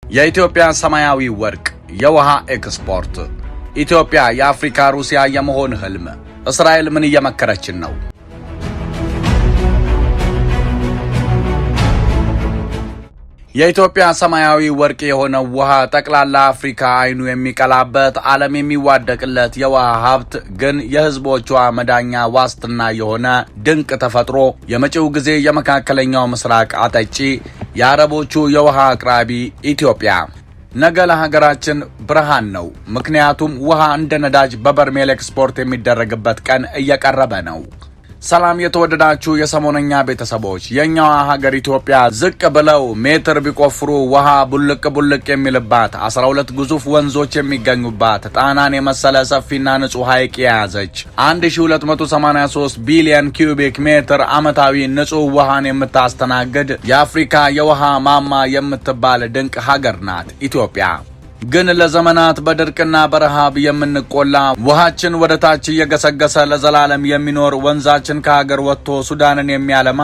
የኢትዮጵያ ሰማያዊ ወርቅ የውሃ ኤክስፖርት፣ ኢትዮጵያ የአፍሪካ ሩሲያ የመሆን ህልም፣ እስራኤል ምን እየመከረችን ነው? የኢትዮጵያ ሰማያዊ ወርቅ የሆነው ውሃ ጠቅላላ አፍሪካ አይኑ የሚቀላበት፣ ዓለም የሚዋደቅለት የውሃ ሀብት ግን የህዝቦቿ መዳኛ ዋስትና የሆነ ድንቅ ተፈጥሮ፣ የመጪው ጊዜ የመካከለኛው ምስራቅ አጠጪ፣ የአረቦቹ የውሃ አቅራቢ ኢትዮጵያ ነገ ለሀገራችን ብርሃን ነው። ምክንያቱም ውሃ እንደ ነዳጅ በበርሜል ኤክስፖርት የሚደረግበት ቀን እየቀረበ ነው። ሰላም የተወደዳችሁ የሰሞነኛ ቤተሰቦች፣ የእኛዋ ሀገር ኢትዮጵያ ዝቅ ብለው ሜትር ቢቆፍሩ ውሃ ቡልቅ ቡልቅ የሚልባት፣ 12 ግዙፍ ወንዞች የሚገኙባት፣ ጣናን የመሰለ ሰፊና ንጹህ ሐይቅ የያዘች፣ 1283 ቢሊዮን ኪዩቢክ ሜትር ዓመታዊ ንጹህ ውሃን የምታስተናግድ፣ የአፍሪካ የውሃ ማማ የምትባል ድንቅ ሀገር ናት ኢትዮጵያ። ግን ለዘመናት በድርቅና በረሃብ የምንቆላ፣ ውሃችን ወደ ታች እየገሰገሰ ለዘላለም የሚኖር፣ ወንዛችን ከሀገር ወጥቶ ሱዳንን የሚያለማ፣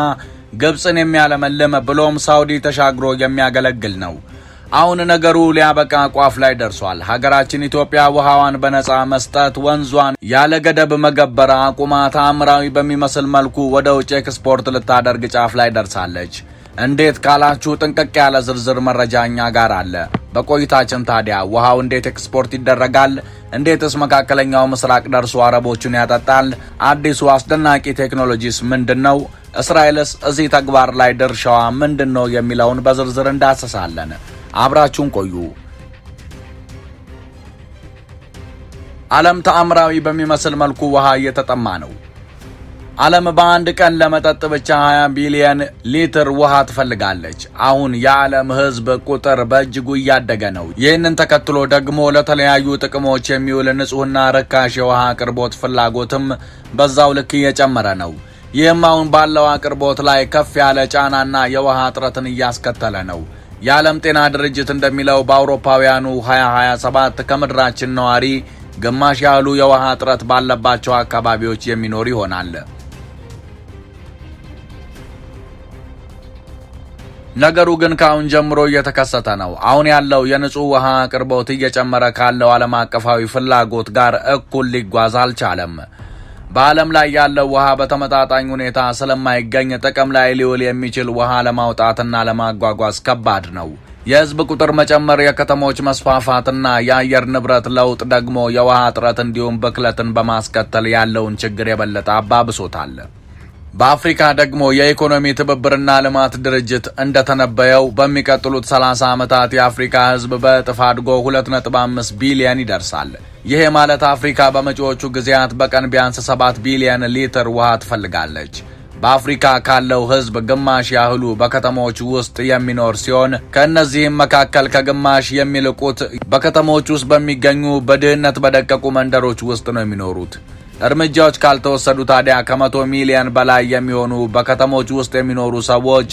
ግብፅን የሚያለመልም፣ ብሎም ሳውዲ ተሻግሮ የሚያገለግል ነው። አሁን ነገሩ ሊያበቃ ቋፍ ላይ ደርሷል። ሀገራችን ኢትዮጵያ ውሃዋን በነፃ መስጠት፣ ወንዟን ያለ ገደብ መገበር አቁማ ተአምራዊ በሚመስል መልኩ ወደ ውጭ ኤክስፖርት ልታደርግ ጫፍ ላይ ደርሳለች። እንዴት ካላችሁ ጥንቅቅ ያለ ዝርዝር መረጃ እኛ ጋር አለ። በቆይታችን ታዲያ ውሃው እንዴት ኤክስፖርት ይደረጋል? እንዴትስ መካከለኛው ምስራቅ ደርሶ አረቦቹን ያጠጣል? አዲሱ አስደናቂ ቴክኖሎጂስ ምንድን ነው? እስራኤልስ እዚህ ተግባር ላይ ድርሻዋ ምንድን ነው የሚለውን በዝርዝር እንዳሰሳለን። አብራችሁን ቆዩ። ዓለም ተአምራዊ በሚመስል መልኩ ውሃ እየተጠማ ነው። ዓለም በአንድ ቀን ለመጠጥ ብቻ 20 ቢሊየን ሊትር ውሃ ትፈልጋለች። አሁን የዓለም ሕዝብ ቁጥር በእጅጉ እያደገ ነው። ይህንን ተከትሎ ደግሞ ለተለያዩ ጥቅሞች የሚውል ንጹህና ርካሽ የውሃ አቅርቦት ፍላጎትም በዛው ልክ እየጨመረ ነው። ይህም አሁን ባለው አቅርቦት ላይ ከፍ ያለ ጫናና የውሃ እጥረትን እያስከተለ ነው። የዓለም ጤና ድርጅት እንደሚለው በአውሮፓውያኑ 2027 ከምድራችን ነዋሪ ግማሽ ያህሉ የውሃ እጥረት ባለባቸው አካባቢዎች የሚኖር ይሆናል። ነገሩ ግን ከአሁን ጀምሮ እየተከሰተ ነው። አሁን ያለው የንጹህ ውሃ አቅርቦት እየጨመረ ካለው ዓለም አቀፋዊ ፍላጎት ጋር እኩል ሊጓዝ አልቻለም። በዓለም ላይ ያለው ውሃ በተመጣጣኝ ሁኔታ ስለማይገኝ ጥቅም ላይ ሊውል የሚችል ውሃ ለማውጣትና ለማጓጓዝ ከባድ ነው። የሕዝብ ቁጥር መጨመር፣ የከተሞች መስፋፋትና የአየር ንብረት ለውጥ ደግሞ የውሃ እጥረት እንዲሁም ብክለትን በማስከተል ያለውን ችግር የበለጠ አባብሶታል። በአፍሪካ ደግሞ የኢኮኖሚ ትብብርና ልማት ድርጅት እንደተነበየው በሚቀጥሉት 30 ዓመታት የአፍሪካ ሕዝብ በእጥፍ አድጎ 2.5 ቢሊየን ይደርሳል። ይሄ ማለት አፍሪካ በመጪዎቹ ጊዜያት በቀን ቢያንስ 7 ቢሊየን ሊትር ውሃ ትፈልጋለች። በአፍሪካ ካለው ሕዝብ ግማሽ ያህሉ በከተሞች ውስጥ የሚኖር ሲሆን ከእነዚህም መካከል ከግማሽ የሚልቁት በከተሞች ውስጥ በሚገኙ በድህነት በደቀቁ መንደሮች ውስጥ ነው የሚኖሩት። እርምጃዎች ካልተወሰዱ ታዲያ ከ100 ሚሊዮን በላይ የሚሆኑ በከተሞች ውስጥ የሚኖሩ ሰዎች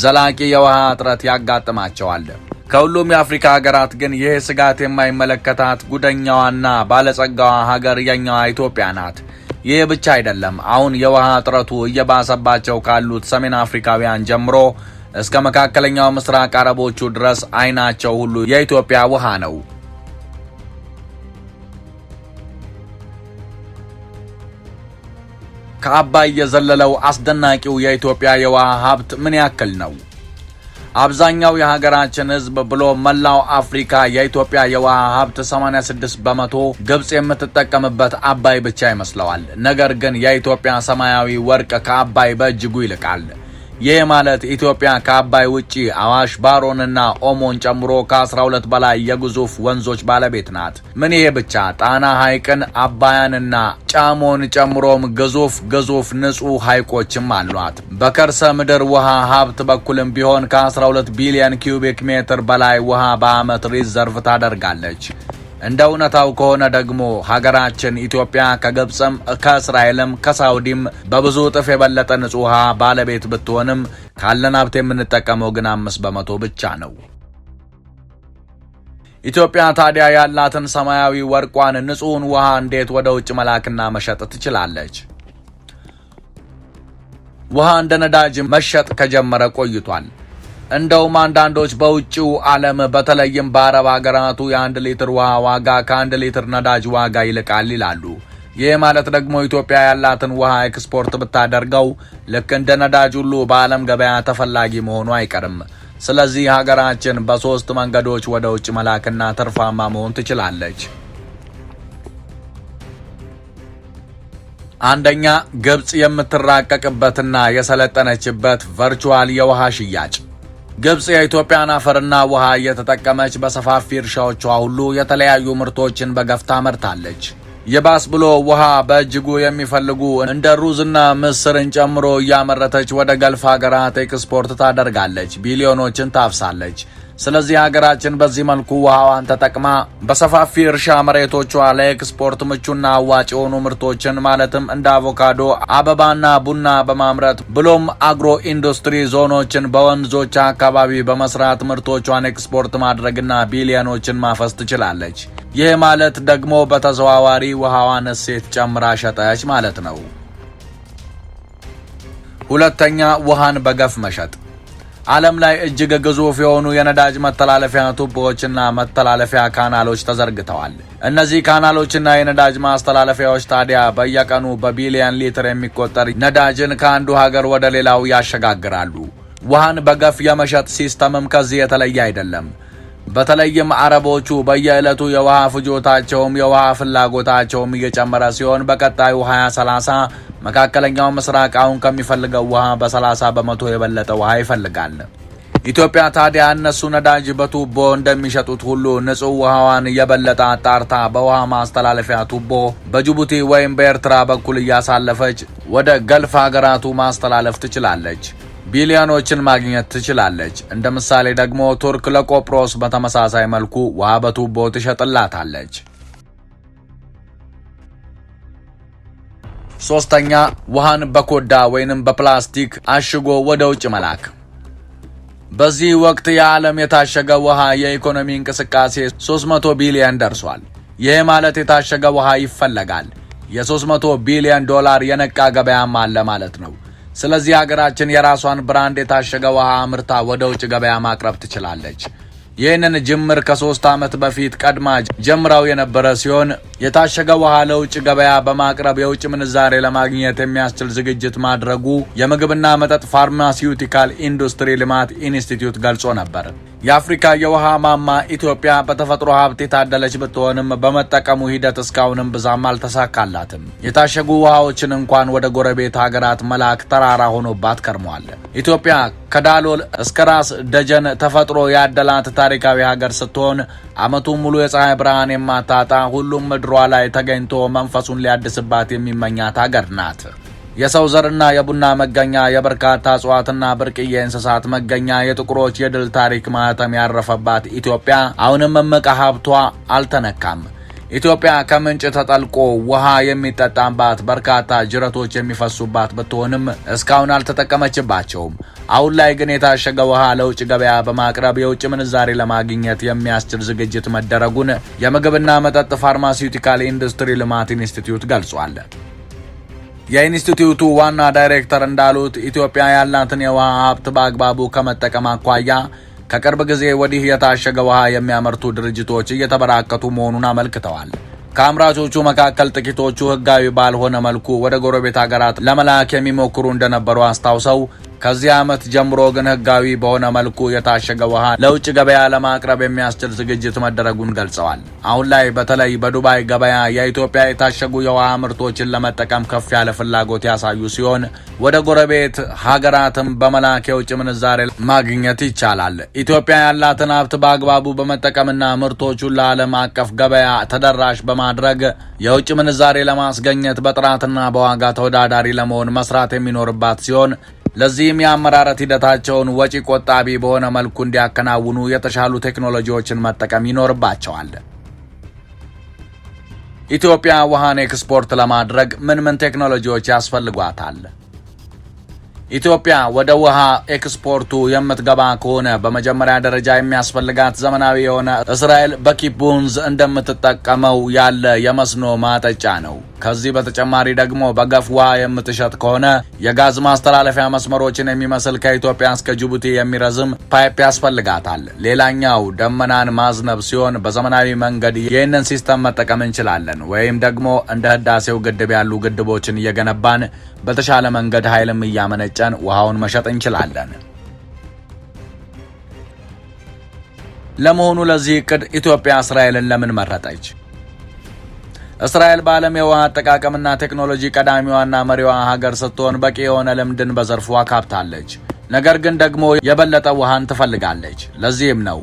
ዘላቂ የውሃ እጥረት ያጋጥማቸዋል። ከሁሉም የአፍሪካ ሀገራት ግን ይህ ስጋት የማይመለከታት ጉደኛዋና ባለጸጋዋ ሀገር የኛዋ ኢትዮጵያ ናት። ይህ ብቻ አይደለም። አሁን የውሃ እጥረቱ እየባሰባቸው ካሉት ሰሜን አፍሪካውያን ጀምሮ እስከ መካከለኛው ምስራቅ አረቦቹ ድረስ አይናቸው ሁሉ የኢትዮጵያ ውሃ ነው። ከአባይ የዘለለው አስደናቂው የኢትዮጵያ የውሃ ሀብት ምን ያክል ነው? አብዛኛው የሀገራችን ሕዝብ ብሎ መላው አፍሪካ የኢትዮጵያ የውሃ ሀብት 86% ግብጽ የምትጠቀምበት አባይ ብቻ ይመስለዋል። ነገር ግን የኢትዮጵያ ሰማያዊ ወርቅ ከአባይ በእጅጉ ይልቃል። ይህ ማለት ኢትዮጵያ ከአባይ ውጪ አዋሽ፣ ባሮንና ኦሞን ጨምሮ ከ12 በላይ የግዙፍ ወንዞች ባለቤት ናት። ምን ይሄ ብቻ፣ ጣና ሐይቅን፣ አባያንና ጫሞን ጨምሮም ግዙፍ ግዙፍ ንጹህ ሐይቆችም አሏት። በከርሰ ምድር ውሃ ሀብት በኩልም ቢሆን ከ12 ቢሊዮን ኪዩቢክ ሜትር በላይ ውሃ በዓመት reserve ታደርጋለች። እንደ እውነታው ከሆነ ደግሞ ሀገራችን ኢትዮጵያ ከግብፅም፣ ከእስራኤልም፣ ከሳውዲም በብዙ እጥፍ የበለጠ ንጹህ ውሃ ባለቤት ብትሆንም ካለን ሀብት የምንጠቀመው ግን 5% ብቻ ነው። ኢትዮጵያ ታዲያ ያላትን ሰማያዊ ወርቋን ንጹህን ውሃ እንዴት ወደ ውጭ መላክና መሸጥ ትችላለች? ውሃ እንደ ነዳጅ መሸጥ ከጀመረ ቆይቷል። እንደውም አንዳንዶች በውጭው ዓለም በተለይም በአረብ ሀገራቱ የ1 ሊትር ውሃ ዋጋ ከ1 ሊትር ነዳጅ ዋጋ ይልቃል ይላሉ። ይህ ማለት ደግሞ ኢትዮጵያ ያላትን ውሃ ኤክስፖርት ብታደርገው ልክ እንደ ነዳጅ ሁሉ በዓለም ገበያ ተፈላጊ መሆኑ አይቀርም። ስለዚህ ሀገራችን በሶስት መንገዶች ወደ ውጭ መላክና ትርፋማ መሆን ትችላለች። አንደኛ፣ ግብጽ የምትራቀቅበትና የሰለጠነችበት virtual የውሃ ሽያጭ። ግብጽ የኢትዮጵያን አፈርና ውሃ እየተጠቀመች በሰፋፊ እርሻዎቿ ሁሉ የተለያዩ ምርቶችን በገፍ ታመርታለች። ይባስ ብሎ ውሃ በእጅጉ የሚፈልጉ እንደ ሩዝና ምስርን ጨምሮ እያመረተች ወደ ገልፍ ሀገራት ኤክስፖርት ታደርጋለች፣ ቢሊዮኖችን ታፍሳለች። ስለዚህ ሀገራችን በዚህ መልኩ ውሃዋን ተጠቅማ በሰፋፊ እርሻ መሬቶቿ ለኤክስፖርት ምቹና አዋጭ የሆኑ ምርቶችን ማለትም እንደ አቮካዶ፣ አበባና ቡና በማምረት ብሎም አግሮ ኢንዱስትሪ ዞኖችን በወንዞች አካባቢ በመስራት ምርቶቿን ኤክስፖርት ማድረግና ቢሊዮኖችን ማፈስ ትችላለች። ይህ ማለት ደግሞ በተዘዋዋሪ ውሃዋን እሴት ጨምራ ሸጠች ማለት ነው። ሁለተኛ፣ ውሃን በገፍ መሸጥ። ዓለም ላይ እጅግ ግዙፍ የሆኑ የነዳጅ መተላለፊያ ቱቦዎችና መተላለፊያ ካናሎች ተዘርግተዋል። እነዚህ ካናሎችና የነዳጅ ማስተላለፊያዎች ታዲያ በየቀኑ በቢሊየን ሊትር የሚቆጠር ነዳጅን ከአንዱ ሀገር ወደ ሌላው ያሸጋግራሉ። ውሃን በገፍ የመሸጥ system ም ከዚህ የተለየ አይደለም። በተለይም አረቦቹ በየዕለቱ የውሃ ፍጆታቸውም የውሃ ፍላጎታቸውም እየጨመረ ሲሆን በቀጣዩ 2030 መካከለኛው ምስራቅ አሁን ከሚፈልገው ውሃ በ30% የበለጠ ውሃ ይፈልጋል። ኢትዮጵያ ታዲያ እነሱ ነዳጅ በቱቦ እንደሚሸጡት ሁሉ ንጹህ ውሃዋን የበለጠ አጣርታ በውሃ ማስተላለፊያ ቱቦ በጅቡቲ ወይም በኤርትራ በኩል እያሳለፈች ወደ ገልፍ ሀገራቱ ማስተላለፍ ትችላለች። ቢሊዮኖችን ማግኘት ትችላለች። እንደ ምሳሌ ደግሞ ቱርክ ለቆጵሮስ በተመሳሳይ መልኩ ውሃ በቱቦ ትሸጥላታለች። ሶስተኛ፣ ውሃን በኮዳ ወይንም በፕላስቲክ አሽጎ ወደ ውጭ መላክ። በዚህ ወቅት የዓለም የታሸገ ውሃ የኢኮኖሚ እንቅስቃሴ 300 ቢሊዮን ደርሷል። ይህ ማለት የታሸገ ውሃ ይፈለጋል። የ300 ቢሊዮን ዶላር የነቃ ገበያም አለ ማለት ነው። ስለዚህ ሀገራችን የራሷን brand የታሸገ ውሃ አምርታ ወደ ውጭ ገበያ ማቅረብ ትችላለች። ይህንን ጅምር ከ3 ዓመት በፊት ቀድማ ጀምራው የነበረ ሲሆን የታሸገ ውሃ ለውጭ ገበያ በማቅረብ የውጭ ምንዛሬ ለማግኘት የሚያስችል ዝግጅት ማድረጉ የምግብና መጠጥ ፋርማሲዩቲካል ኢንዱስትሪ ልማት ኢንስቲትዩት ገልጾ ነበር። የአፍሪካ የውሃ ማማ ኢትዮጵያ በተፈጥሮ ሀብት የታደለች ብትሆንም በመጠቀሙ ሂደት እስካሁንም ብዙም አልተሳካላትም። የታሸጉ ውሃዎችን እንኳን ወደ ጎረቤት ሀገራት መላክ ተራራ ሆኖባት ከርሟል። ኢትዮጵያ ከዳሎል እስከ ራስ ደጀን ተፈጥሮ ያደላት ታሪካዊ ሀገር ስትሆን ዓመቱን ሙሉ የፀሐይ ብርሃን የማታጣ፣ ሁሉም ምድሯ ላይ ተገኝቶ መንፈሱን ሊያድስባት የሚመኛት ሀገር ናት። የሰው ዘርና የቡና መገኛ፣ የበርካታ እጽዋትና ብርቅዬ እንስሳት መገኛ፣ የጥቁሮች የድል ታሪክ ማህተም ያረፈባት ኢትዮጵያ አሁንም እምቅ ሀብቷ አልተነካም። ኢትዮጵያ ከምንጭ ተጠልቆ ውሃ የሚጠጣባት በርካታ ጅረቶች የሚፈሱባት ብትሆንም እስካሁን አልተጠቀመችባቸውም። አሁን ላይ ግን የታሸገ ውሃ ለውጭ ገበያ በማቅረብ የውጭ ምንዛሬ ለማግኘት የሚያስችል ዝግጅት መደረጉን የምግብና መጠጥ ፋርማሲዩቲካል ኢንዱስትሪ ልማት ኢንስቲትዩት ገልጿል። የኢንስቲትዩቱ ዋና ዳይሬክተር እንዳሉት ኢትዮጵያ ያላትን የውሃ ሀብት በአግባቡ ከመጠቀም አኳያ ከቅርብ ጊዜ ወዲህ የታሸገ ውሃ የሚያመርቱ ድርጅቶች እየተበራከቱ መሆኑን አመልክተዋል። ከአምራቾቹ መካከል ጥቂቶቹ ሕጋዊ ባልሆነ መልኩ ወደ ጎረቤት ሀገራት ለመላክ የሚሞክሩ እንደነበሩ አስታውሰው ከዚህ ዓመት ጀምሮ ግን ሕጋዊ በሆነ መልኩ የታሸገ ውሃ ለውጭ ገበያ ለማቅረብ የሚያስችል ዝግጅት መደረጉን ገልጸዋል። አሁን ላይ በተለይ በዱባይ ገበያ የኢትዮጵያ የታሸጉ የውሃ ምርቶችን ለመጠቀም ከፍ ያለ ፍላጎት ያሳዩ ሲሆን ወደ ጎረቤት ሀገራትም በመላክ የውጭ ምንዛሬ ማግኘት ይቻላል። ኢትዮጵያ ያላትን ሀብት በአግባቡ በመጠቀምና ምርቶቹን ለዓለም አቀፍ ገበያ ተደራሽ በማድረግ የውጭ ምንዛሬ ለማስገኘት በጥራትና በዋጋ ተወዳዳሪ ለመሆን መስራት የሚኖርባት ሲሆን ለዚህም የአመራረት ሂደታቸውን ወጪ ቆጣቢ በሆነ መልኩ እንዲያከናውኑ የተሻሉ ቴክኖሎጂዎችን መጠቀም ይኖርባቸዋል። ኢትዮጵያ ውሃን ኤክስፖርት ለማድረግ ምን ምን ቴክኖሎጂዎች ያስፈልጓታል? ኢትዮጵያ ወደ ውሃ ኤክስፖርቱ የምትገባ ከሆነ በመጀመሪያ ደረጃ የሚያስፈልጋት ዘመናዊ የሆነ እስራኤል በኪቡንዝ እንደምትጠቀመው ያለ የመስኖ ማጠጫ ነው። ከዚህ በተጨማሪ ደግሞ በገፍ ውሃ የምትሸጥ ከሆነ የጋዝ ማስተላለፊያ መስመሮችን የሚመስል ከኢትዮጵያ እስከ ጅቡቲ የሚረዝም pipe ያስፈልጋታል። ሌላኛው ደመናን ማዝነብ ሲሆን በዘመናዊ መንገድ ይህንን system መጠቀም እንችላለን። ወይም ደግሞ እንደ ህዳሴው ግድብ ያሉ ግድቦችን እየገነባን በተሻለ መንገድ ኃይልም እያመነጨን ውሃውን መሸጥ እንችላለን። ለመሆኑ ለዚህ እቅድ ኢትዮጵያ እስራኤልን ለምን መረጠች? እስራኤል በዓለም የውሃ አጠቃቀምና ቴክኖሎጂ ቀዳሚዋና መሪዋ ሀገር ስትሆን በቂ የሆነ ልምድን በዘርፉ አካብታለች። ነገር ግን ደግሞ የበለጠ ውሃን ትፈልጋለች። ለዚህም ነው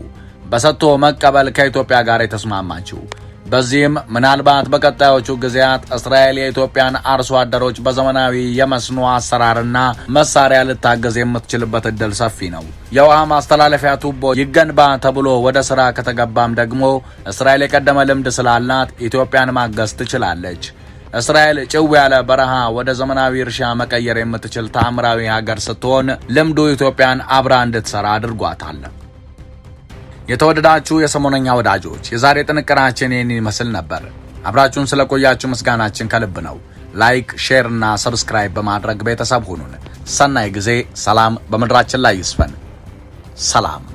በሰጥቶ መቀበል ከኢትዮጵያ ጋር የተስማማችው። በዚህም ምናልባት በቀጣዮቹ ጊዜያት እስራኤል የኢትዮጵያን አርሶ አደሮች በዘመናዊ የመስኖ አሰራርና መሳሪያ ልታገዝ የምትችልበት እድል ሰፊ ነው። የውሃ ማስተላለፊያ ቱቦ ይገንባ ተብሎ ወደ ስራ ከተገባም ደግሞ እስራኤል የቀደመ ልምድ ስላላት ኢትዮጵያን ማገዝ ትችላለች። እስራኤል ጭው ያለ በረሃ ወደ ዘመናዊ እርሻ መቀየር የምትችል ተአምራዊ ሀገር ስትሆን ልምዱ ኢትዮጵያን አብራ እንድትሰራ አድርጓታል። የተወደዳችሁ የሰሞነኛ ወዳጆች፣ የዛሬ ጥንቅራችን ይህን ይመስል ነበር። አብራችሁን ስለቆያችሁ ምስጋናችን ከልብ ነው። Like፣ share እና subscribe በማድረግ ቤተሰብ ሁኑን። ሰናይ ጊዜ። ሰላም በምድራችን ላይ ይስፈን። ሰላም።